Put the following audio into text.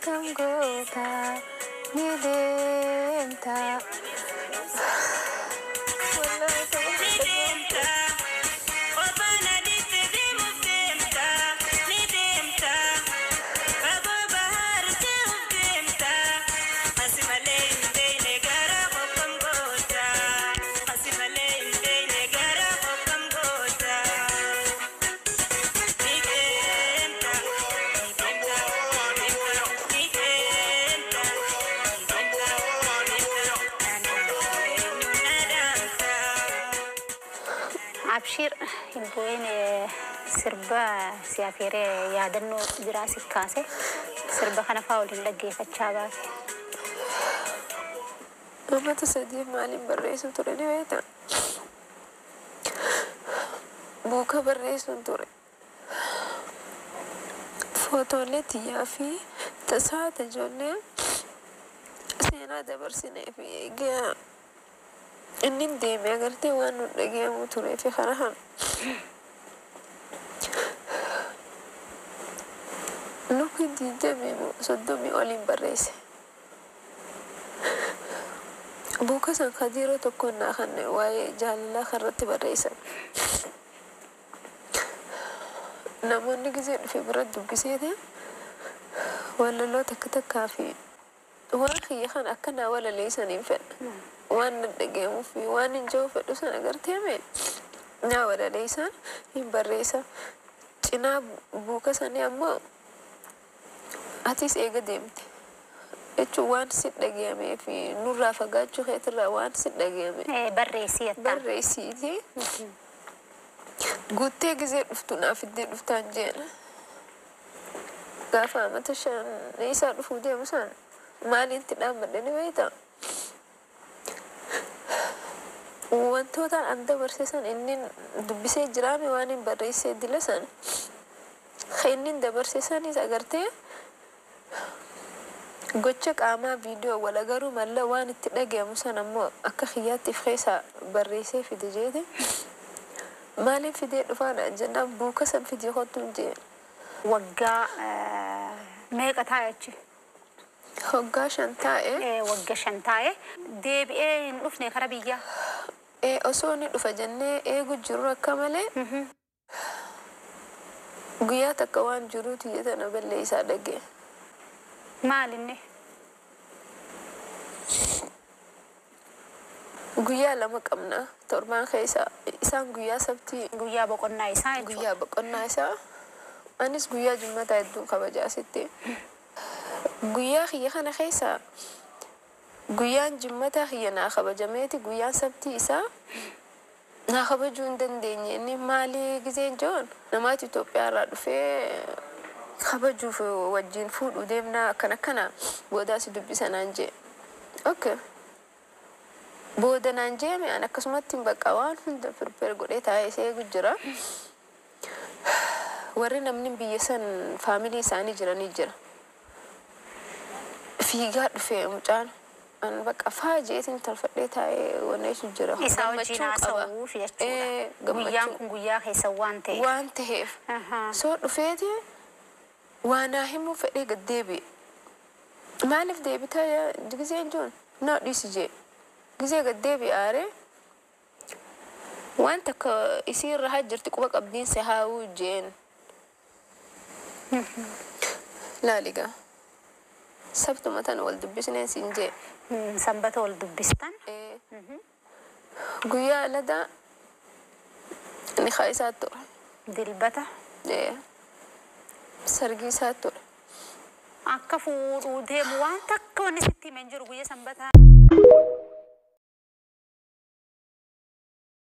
Akkam goota ni deemta. Wallaahi saba hunda. Abshir hin bu'in, sirba si afeeree yaadannoo jiraa si kaase, sirba kana fa'aa waliin dhaggeeffachaa baate. Uummata sadiif maaliin barreessu ture ni beektaa? Buuka barreessuun ture. Footoolee tiyyaa fi tasaata ijoollee seenaa dabarsinee fi egaa inni deeme agartee waan nu dhagahamu turee fi kana kana. Luki 20 30 oliin barreesse. Buuka san kadiiroo tokkoon naa kanne waa'ee jaalalaa kanarratti barreessan. Namoonni gizee dhufe bira dubbiseeti walaloo takka takkaa fi waan kiyya kan akka naa walaleessaniin fedha. Waan na dhagahamuu fi waan hin jiru fedhu sana agartee mee naa walaleessan hin barreessa. Cinaa buuka sanii ammoo atis eega deemte. Jechuun waan si dhagahamee fi nurraa fagaachuu keetirraa waan si dhagahame. Barreessii jettaa. Barreessiiti. Guuttee gizee dhuftu naaf iddee dhuftaan jeena. Gaafa amata 5 isaa dhufuu deemu san maalitti dhaabbadhe ni beektaa? Wantoota an dabarse san inni dubbisee jiraame waan hin barreessee dila san. Inni dabarse sanis agartee gocha qaamaa viidiyoo wal agaruu malla waan itti dhagahamu san ammoo akka kiyyaatti if keessaa barreessee fide jeete. Maaliif fidee dhufaan jennaan buuka san fidee kottu hin jeen. Waggaa meeqa taa'e achi? Waggaa 5 taa'e. Waggaa 5 taa'e. Deebi'ee hin dhufne kara biyyaa? Osoo inni dhufa jennee eegu jiru akka malee guyyaa takka waan jiruutu tiyya tana balleessaa dhagee. Maal inni? Guyyaa 2 qabna torbaan keessa isaan guyyaa sabtii. Guyyaa boqonnaa isaa jechuudha. Guyyaa boqonnaa isaa anis guyyaa jummataa hedduun kabajaa asitti. Guyyaa kiyya kana keessa guyyaan jummataa kiyya naa kabajameeti guyyaan sabtii isaa naa kabajuu hin dandeenye. Inni maalii gizeen joon namaatu Itoophiyaa irraa dhufee kabajuuf wajjin fuudhuu deemnaa akkana akkana boodaa si dubbisa naan jee. Okay. Booda naan jeeme an akkasumatti hin bakka waan hunda prepare godhee taa'ee isa eegu jira. Warri namni biyya san faamilii isaanii jiranii jira. Fiigaa dhufee mucaan an bakka faa jeetiin tolfadhee taa'ee wanneetu jira. Isaa wajjin Gammachuu qaba. haasa'uuf jechuudha. Guyyaan Gammachuu kun guyyaa keessan waan ta'eef. waan ta'eef. Soo dhufeeti waa naa himuu fedhee gad deebi'e. Maaliif deebitaa gizeen joon naa dhiisi jee. Gizee gad deebi'e aaree waan takka isii irra haa jirti quba qabdiinsa haawuu jeen. Laaligaa. Sabtuma tana wal dubbisneen siin jee. Sanbata wal dubbistan. Guyyaa ladaa nikaa isaa ture. Dilbata. Sargii isaa ture. Akka fuudhuu deemu waan takka wanni sitti himee hin jiru guyyaa sanbataa.